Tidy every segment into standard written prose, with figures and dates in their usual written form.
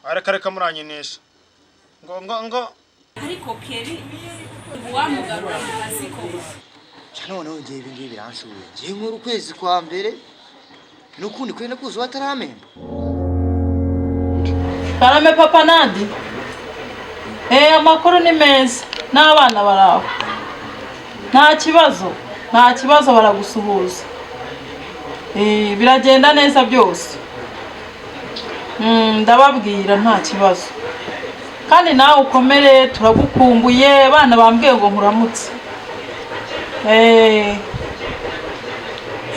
Areka reka muranyinisha. Ngo ngo ngo Ariko Keri, ubu wamugarura mu kazi koko? Noneho ngewe ibi ngibi biranshuye. Ngewe nkora ukwezi kwa mbere n'ukundi kwenda kuzuba bataramemba. Karame papa Nadi. Amakuru ni meza n'abana baraho. Nta kibazo, nta kibazo, baragusuhuza. Biragenda neza byose. Ndababwira nta kibazo. Kandi nawe ukomere, turagukumbuye, abana bambwiye ngo nkuramutse.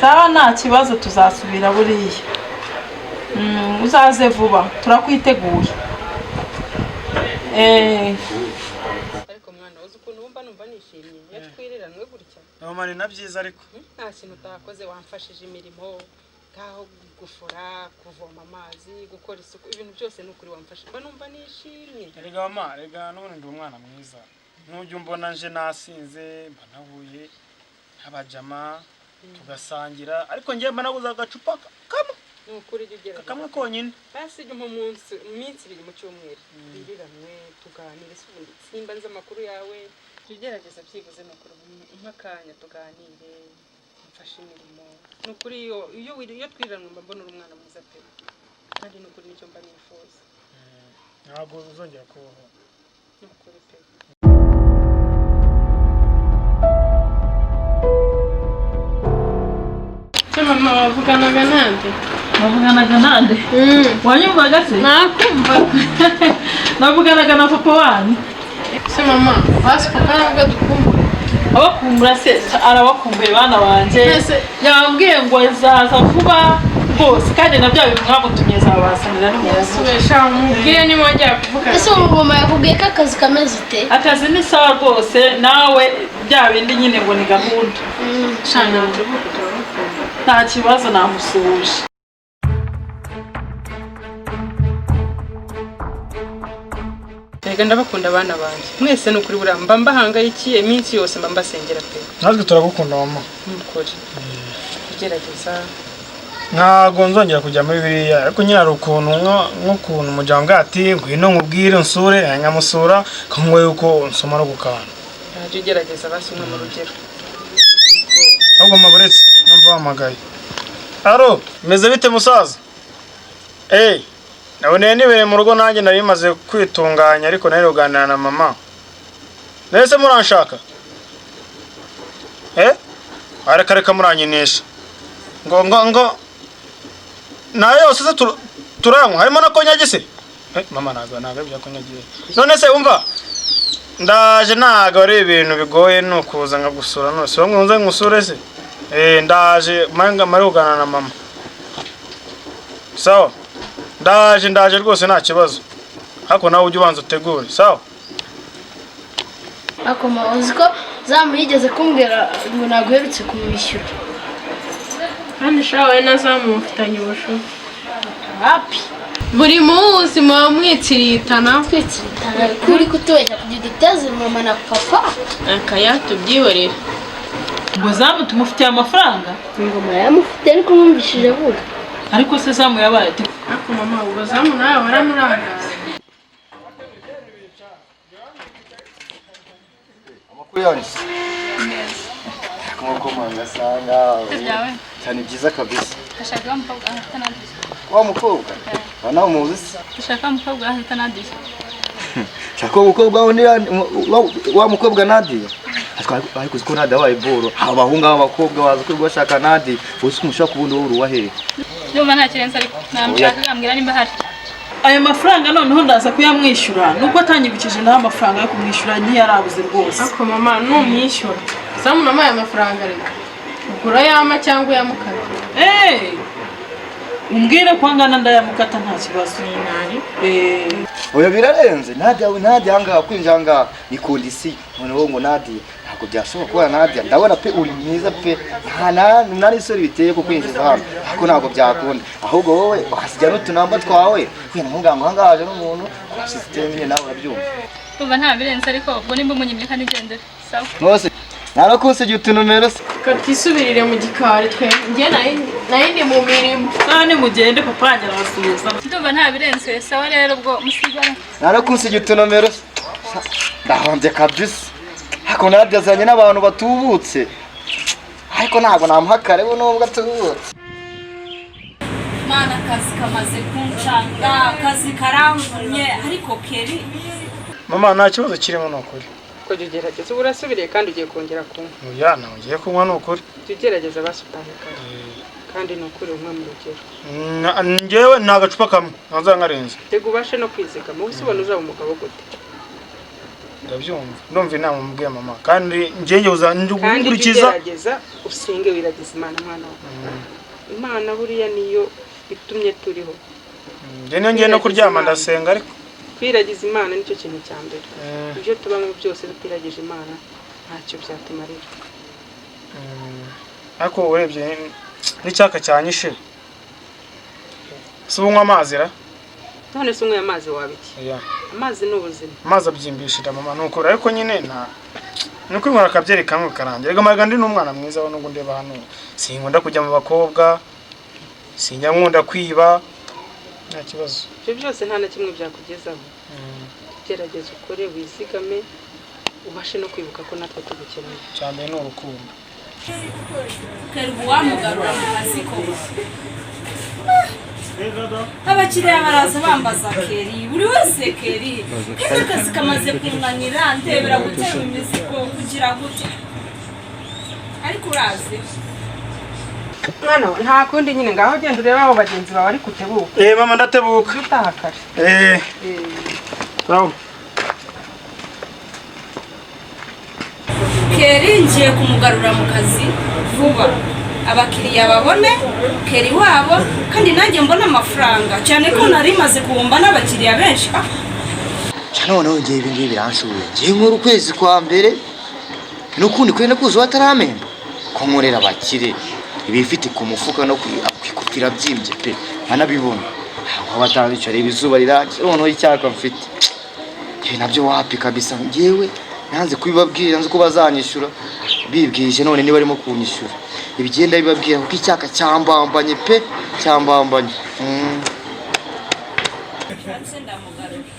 Sawa, nta kibazo, tuzasubira buriya. Uzaze vuba, turakwiteguye. Ariko mwana, uzi ukuntu wumva numva nishimye iyo twiriranwe gutya? Mama, ni na byiza ariko. Nta kintu utakoze, wamfashije imirimo ngaho, gufura, kuvoma amazi, gukora isuku, ibintu byose ni ukuri wamfashije, mba numva nishimye. Erega mama, rega n'ubundi ndi umwana mwiza. Nujya umbona nje nasinze, mba nahuye n'abajama tugasangira, ariko njye mba naguze agacupa kamwe. Ni ukuri jya ugerageza. Kamwe konyine. Basi jya umpa umunsi, iminsi 2 mu cyumweru, twiriranwe, tuganire. Se ubundi simba nzi amakuru yawe? Jya ugerageza byibuze, ni ukuri umpe akanya tuganire, mfashe imirimo. Ni ukuri iyo twiriranwe mba mbona uri umwana mwiza pe, kandi ni ukuri nicyo mba nifuza. Ntabwo uzongera kubaho. Ni ukuri pe. Se mama, wavuganaga nande? Navuganaga nande? Wanyumvaga se? Nakumvaga. Navuganaga na papa wanyu. Se mama, basi papa ntabwo adukumbuye? Abakumbura se, arabakumbuye bana banjye. Ese- Yambwiye ngo azaza vuba rwose, kandi na bya bintu mwamutumye zabasanira ni mu Yasubesha mubwire nimwongera kuvugana. Ese ubu mama yakubwiye ko akazi kameze ute? Akazi ni sawa rwose, nawe bya bindi nyine ngo ni gahunda. Shana turuhuke, turabakunda. Nta kibazo, namusuhuje. Erega ndabakunda abana banjye mwese, ni ukuri buriya mba mbahangayikiye iminsi yose, mba mbasengera pe. Natwe turagukunda mama. Ni ukuri ugerageza. Ntabwo nzongera kujya muri biriya, ariko nyine hari ukuntu nk'ukuntu umuryango ati ngwino nkubwire unsure, nkamusura nkamuha yuko nsoma no gukanda. Jya ugerageza basi umwe mu rugero. Ahubwo maburetse numva wahamagaye. Aro, meze bite musaza? Naboneye nibereye mu rugo, nanjye nari maze kwitunganya, ariko nari kuganira na mama. Nese muranshaka? Areka reka muranyinisha. Ngo ngo ngo nayo yose se turanywa harimo na konyagi se? Mama, ntabwo ari ibya konyagi. None se umva, ndaje, ntabwo ari ibintu bigoye, ni ukuza nkagusura. None se bamwe nze ngusure se? Ndaje manga mari kuganira na mama. Sawa, ndaje, ndaje rwose, nta kibazo, ariko nawe ujye ubanza utegure, sawa? Ako mama, uzi ko Zamu yigeze kumbwira ngo ntabwo uherutse kumwishyura? Kandi sha, wowe na Zamu mufitanye ubushuti. Wapi. Buri munsi muba mwitsiritana. Twitsiritana ko uri kutubeshya kugira uduteze mama na papa. Akaya tubyihorere. Ngo Zamu tumufitiye amafaranga? Ingoma yamufite, ariko mwumvishije avuga. Ariko se Zamu yabaye ati? Ariko mama, ubwo Zamu nawe waramurangaza. Amakuru yanyu se? Nk'uko mwangasanga cyane, byiza kabisa. Ndashaka umukobwa ahita Nadia. Wa mukobwa wa nawe umuzi se? Ndashaka umukobwa ahita Nadia. Shaka uwo mukobwa wa mukobwa Nadia. Ariko uzi ko Nadia wabaye boro, abahungu abakobwa bazi ko bashaka Nadia. Uzi ko umushaka ubundi wowe uruwahe? Ndumva nta kirenze, ariko namushaka, ambwira nimba ahari. Ayo mafaranga noneho ndaza kuyamwishyura, nubwo atanyibukije naho amafaranga yo kumwishyura ntiyarabuze rwose. Ariko mama, numwishyura, Zamu namuhaye amafaranga, reka ubwo urayampa cyangwa uyamukata? Umbwire ko angana ndayamukata, nta kibazo. Ni nari. Oya, birarenze. Nadia, Nadia ahangaha kwinjira ahangaha ni kondisiyo. Noneho ngo Nadia, ntabwo byashoboka kubona Nadia. Ndabona pe uri mwiza pe, nta nta n'isoni biteye ko kwinjiza hano, ariko ntabwo byakunda. Ahubwo wowe wasigira n'utunamba twawe wenda nkugira ngo ahangaha haje n'umuntu kwa sisiteme nyine, nawe urabyumva. Ndumva nta birenze, ariko ubwo nimba umunyimye kandi ugendere. Sawa. Rwose narakusigiye utunomero se? Reka twisubirire mu gikari twe, njye nayo. Nayo ni mu mirimo. Sawa, nimugende, papa wanjye arabasuhuza. Ndumva nta birenze. Sawa rero, ubwo musigara. Narakunsiga utunomero, ndahombye kabisa. Ariko Nadia azanye n'abantu batubutse, ariko ntabwo namuha karibu nubwo atubutse. Mana, akazi kamaze kuncanga, akazi karamvunye, ariko Keri. Mama, nta kibazo kirimo, ni ukuri. Ko jya ugerageza, ubu urasubiriye kandi ugiye kongera kunywa. Oya, ntabwo ngiye kunywa, ni ukuri. Jya ugerageza basi utahe kare, kandi ni ukuri umwe mu rugero. Njyewe ni agacupa kamwe, ntaza nkarenze. Reka ubashe no kwizigama. Ubu se ubona uzaba umugabo gute? Ndabyumva, ndumva inama mubwiye mama, kandi njyewe uza Kandi jya gukurikiza. ugerageza usenge, wiragiza Imana, mwana wawe. Imana buriya niyo itumye turiho. Njye niyo ngiye no kuryama ndasenga, ariko Kwiragiza Imana nicyo kintu cya mbere. Ibyo tubamo byose, tutiragije Imana ntacyo byatumarira. Ariko urebye n'icyaka cyanyishe. Si unywa amazi ra? None se unyweye amazi waba iki? Oya. Amazi ni ubuzima. Amazi abyimbishira mama, ni ukuri. Ariko nyine nta ni ukwinywera akabyeri kamwe karangira. Reka marega, ndi n'umwana mwiza we. Nubwo ndeba hano, sinkunda kujya mu bakobwa, sinjya nkunda kwiba, nta kibazo. Ibyo byose nta na kimwe byakugezaho. Gerageza ukore, wizigame, ubashe no kwibuka ko natwe tugukeneye. Icya mbere ni urukundo. Keri, ubu wamugarura mu kazi koko. Abakiriya baraza bambaza Keri, buri wese Keri. Kandi akazi kamaze kunanira, ndebera gutera imizigo kugira gute, ariko urazi. Mwana wa, nta kundi nyine, ngaho genda urebe abo bagenzi bawe, ariko utebuka. Eh mama, ndatebuka. Ujye utaha kare. Eh, sawa. Keri ngiye kumugarura mu kazi vuba, abakiriya babone Keri wabo, kandi nanjye mbone amafaranga, cyane ko nari maze kubumba n'abakiriya benshi. Ah, Noneho ngewe ibi ngibi biranshuye. Ngewe nkora ukwezi kwa mbere n'ukundi kwenda kuzuba ataramemba, ko nkorera abakire ibifite ku mufuka no kwikupira byimbye pe, nkanabibona ntabwo abatandicyo. Reba izuba rirangiye, noneho icyaka mfite, ibi nabyo wapi kabisa. Ngewe nanze kubibabwira, nzi ko bazanyishyura bibwije. None niba barimo kunyishyura ibigenda bibabwira, kuko icyaka cyambambanye pe, cyambambanye. Ndamugarura.